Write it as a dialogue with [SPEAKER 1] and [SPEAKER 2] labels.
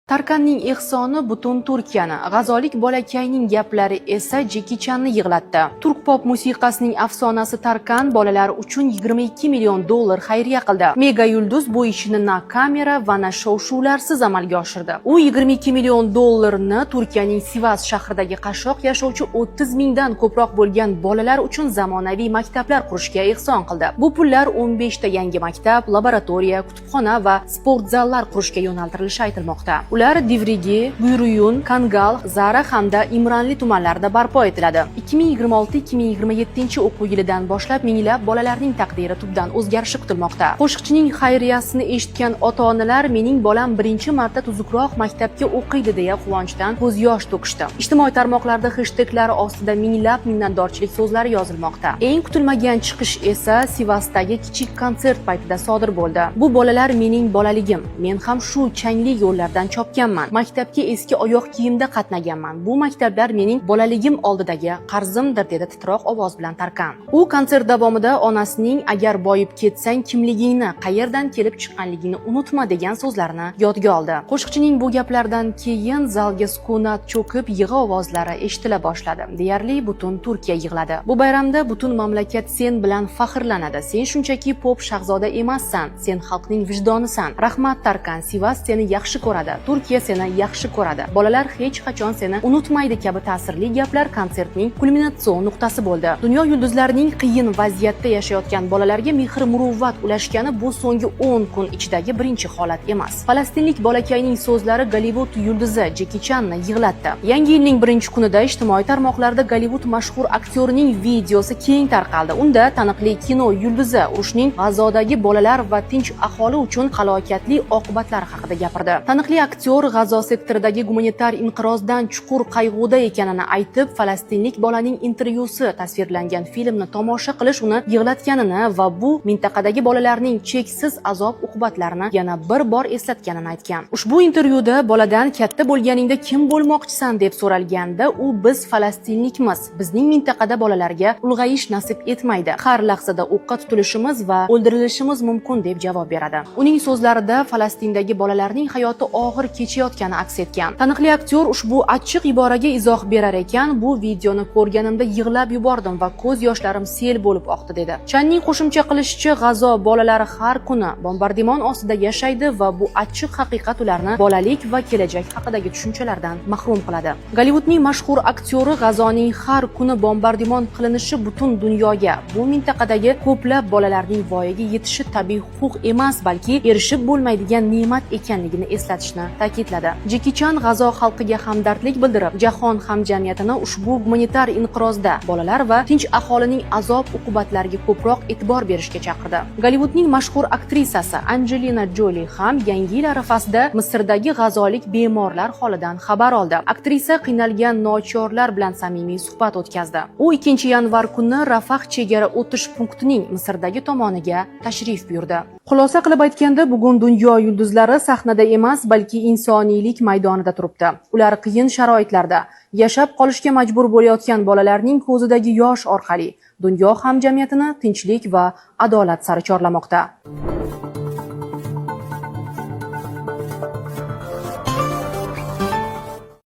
[SPEAKER 1] Tarkanning ehsoni butun Turkiyani, g'azolik bolakayning gaplari esa Jeki Channi yig'latdi. Turk pop musiqasining afsonasi Tarkan bolalar uchun 22 million dollar xayriya qildi. Mega yulduz bu ishini na kamera va na shov-shuvlarsiz amalga oshirdi. U 22 million dollarni Turkiyaning Sivas shahridagi qashshoq yashovchi 30 mingdan ko'proq bo'lgan bolalar uchun zamonaviy maktablar qurishga ehson qildi. Bu pullar 15 ta yangi maktab, laboratoriya, kutubxona va sport zallar qurishga yo'naltirilishi aytilmoqda. Ular Divrigi, Guyryun, Kangal, Zara hamda Imranli tumanlarida barpo etiladi. 2026-2027 o'quv yilidan boshlab minglab bolalarning taqdiri tubdan o'zgarishi kutilmoqda. Qo'shiqchining xayriyasini eshitgan ota-onalar "Mening bolam birinchi marta tuzukroq maktabga o'qiydi", deya quvonchdan ko'z yosh to'kishdi. Ijtimoiy tarmoqlarda heshteglar ostida minglab minnatdorchilik so'zlari yozilmoqda. Eng kutilmagan chiqish esa Sivasdagi kichik konsert paytida sodir bo'ldi. "Bu bolalar mening bolaligim. Men ham shu changli yo'llardan chopganman. Maktabga eski oyoq kiyimda qatnaganman. Bu maktablar mening bolaligim oldidagi qarzimdir", dedi titroq ovoz bilan Tarkan. U konsert davomida onasining "Agar boyib ketsang, kimligingni, qayerdan kelib chiqqanligingni unutma" degan so'zlarini yodga oldi. Qo'shiqchining bu gaplaridan keyin zalga sukunat cho'kib, yig'i ovozlari eshitila boshladi. Deyarli butun Turkiya yig'ladi. "Bu bayramda butun mamlakat sen bilan faxrlanadi. Sen shunchaki pop shahzoda emassan, sen xalqning vijdonisan. Rahmat, Tarkan, Sivas seni yaxshi ko'radi. Turkiya seni yaxshi ko'radi. Bolalar hech qachon seni unutmaydi" kabi ta'sirli gaplar konsertning kulminatsion nuqtasi bo'ldi. Dunyo yulduzlarining qiyin vaziyatda yashayotgan bolalarga mehr muruvvat ulashgani bu so'nggi 10 kun ichidagi birinchi holat emas. Falastinlik bolakayning so'zlari Gollivud yulduzi Jeki Channi yig'latdi. Yangi yilning birinchi kunida ijtimoiy tarmoqlarda Gollivud mashhur aktyorining videosi keng tarqaldi. Unda taniqli kino yulduzi urushning G'azodagi bolalar va tinch aholi uchun halokatli oqibatlari haqida gapirdi. Taniqli aktyor G'azo sektoridagi gumanitar inqirozdan chuqur qayg'uda ekanini aytib, falastinlik bolaning intervyusi tasvirlangan filmni tomosha qilish uni yig'latganini va bu mintaqadagi bolalarning cheksiz azob uqubatlarini yana bir bor eslatganini aytgan. Ushbu intervyuda boladan "Katta bo'lganingda kim bo'lmoqchisan?" deb so'ralganda, u "Biz falastinlikmiz. Bizning mintaqada bolalarga ulg'ayish nasib etmaydi. Har lahzada o'qqa tutilishimiz va o'ldirilishimiz mumkin", deb javob beradi. Uning so'zlarida Falastindagi bolalarning hayoti og'ir kechayotgani aks etgan. Taniqli aktyor ushbu achchiq iboraga izoh berar ekan, "Bu videoni ko'rganimda yig'lab yubordim va ko'z yoshlarim sel bo'lib oqdi", dedi. Channing qo'shimcha qilishicha, G'azo bolalari har kuni bombardimon ostida yashaydi va bu achchiq haqiqat ularni bolalik va kelajak haqidagi tushunchalardan mahrum qiladi. Gollivudning mashhur aktyori G'azoning har kuni bombardimon qilinishi butun dunyoga, bu mintaqadagi ko'plab bolalarning voyaga yetishi tabiiy huquq emas, balki erishib bo'lmaydigan ne'mat ekanligini eslatishni ta'kidladi. Jeki Chan G'azo xalqiga hamdardlik bildirib, jahon hamjamiyatini ushbu gumanitar inqirozda bolalar va tinch aholining azob uqubatlariga ko'proq e'tibor berishga chaqirdi. Gollivudning mashhur aktrisasi Anjelina Joli ham Yangi yil arafasida Misrdagi g'azolik bemorlar holidan xabar oldi. Aktrisa qiynalgan nochorlar bilan samimiy suhbat o'tkazdi. U 2 yanvar kuni Rafax chegara o'tish punktining Misrdagi tomoniga tashrif buyurdi. Xulosa qilib aytganda, bugun dunyo yulduzlari sahnada emas, balki insoniylik maydonida turibdi. Ular qiyin sharoitlarda yashab qolishga majbur bo'layotgan bolalarning ko'zidagi yosh orqali dunyo hamjamiyatini tinchlik va adolat sari chorlamoqda.